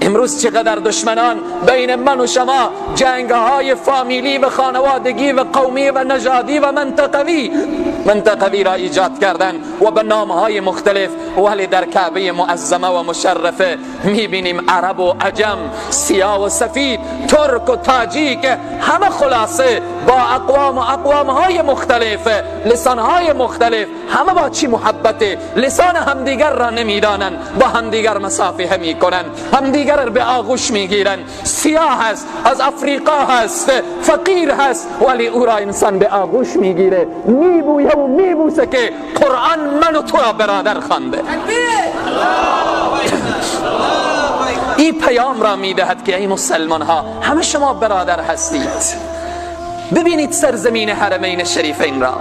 امروز چقدر دشمنان بین من و شما جنگ های فامیلی و خانوادگی و قومی و نژادی و منطقوی را ایجاد کردن و به نام های مختلف، ولی در کعبه معظمه و مشرفه میبینیم عرب و عجم، سیاه و سفید، ترک و تاجیک، همه خلاصه با اقوام و اقوام های مختلف، لسان های مختلف، همه با چی محبت، لسان همدیگر را نمیدانند، با همدیگر مصافحه میکنند، همدیگر را به آغوش میگیرند. سیاه هست، از افریقا هست، فقیر هست، ولی او را انسان به آغوش میگیره، میبویه و میبوسه که قرآن من و تو را برادر خوانده. این پیام را میدهد که ای مسلمان ها، همه شما برادر هستید. ببینید سرزمین حرمین شریفین را،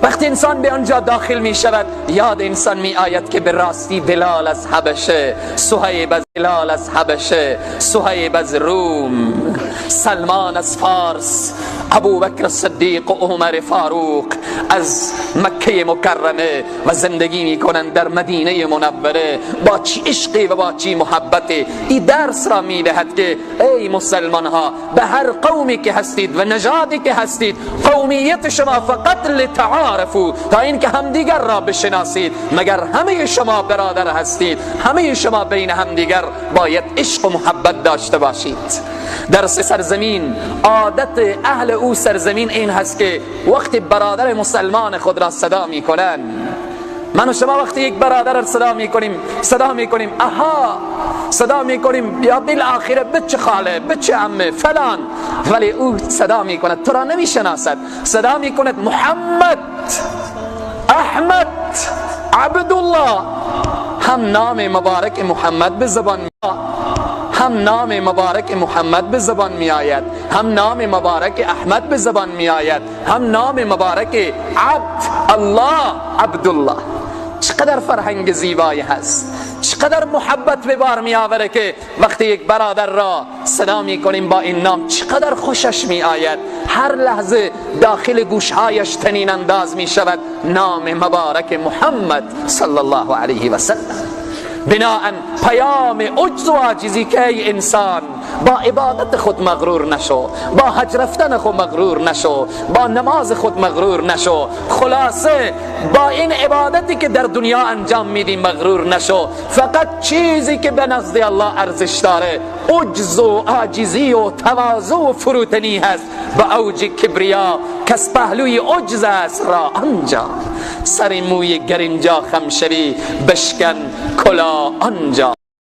وقتی انسان به آنجا داخل می شود یاد انسان می آید که به راستی بلال از حبشه، صهیب از بلال از حبشه، صهیب از روم، سلمان از فارس، ابوبکر صدیق و عمر فاروق از مکه مکرمه و زندگی می کنند در مدینه منوره. با چی عشقی و با چی محبتی. این درس را می دهد که ای مسلمان ها، به هر قومی که هستید و نژادی که هستید، قومیت شما فقط لتعارفوا، تا اینکه همدیگر را بشناسید، مگر همه شما برادر هستید، همه شما بین همدیگر باید عشق و محبت داشته باشید. درس سرزمین، عادت اهل او سرزمین این هست که وقتی برادر مسلمان خود را صدا میکنن، من و شما وقتی یک برادر را صدا میکنیم، صدا میکنیم اها، صدا میکنیم یا بالآخره بچه خاله، بچه عمه، فلان، ولی او صدا میکند تو را نمیشناسد، صدا میکند محمد، احمد، عبدالله. هم نام مبارک محمد به زبان، هم نام مبارک محمد به زبان می آید، هم نام مبارک احمد به زبان می آید، هم نام مبارک عبد الله، عبدالله. چقدر فرهنگ زیبایی هست، چقدر محبت به بار می آوره که وقتی یک برادر را صدا می کنیم با این نام چقدر خوشش می آید. هر لحظه داخل گوشهایش طنین انداز می شود نام مبارک محمد صلی الله علیه و سلم. بناءً پیام عجز و عاجزی که ای انسان با عبادت خود مغرور نشو، با حج رفتن خود مغرور نشو، با نماز خود مغرور نشو، خلاصه با این عبادتی که در دنیا انجام میدی مغرور نشو. فقط چیزی که به نزد الله ارزش داره عجز و عاجزی و تواضع و فروتنی هست. با اوج کبریا کس پهلوی عجز است را آنجا، سر موی گر اینجا خم شوی بشکن کلا آنجا.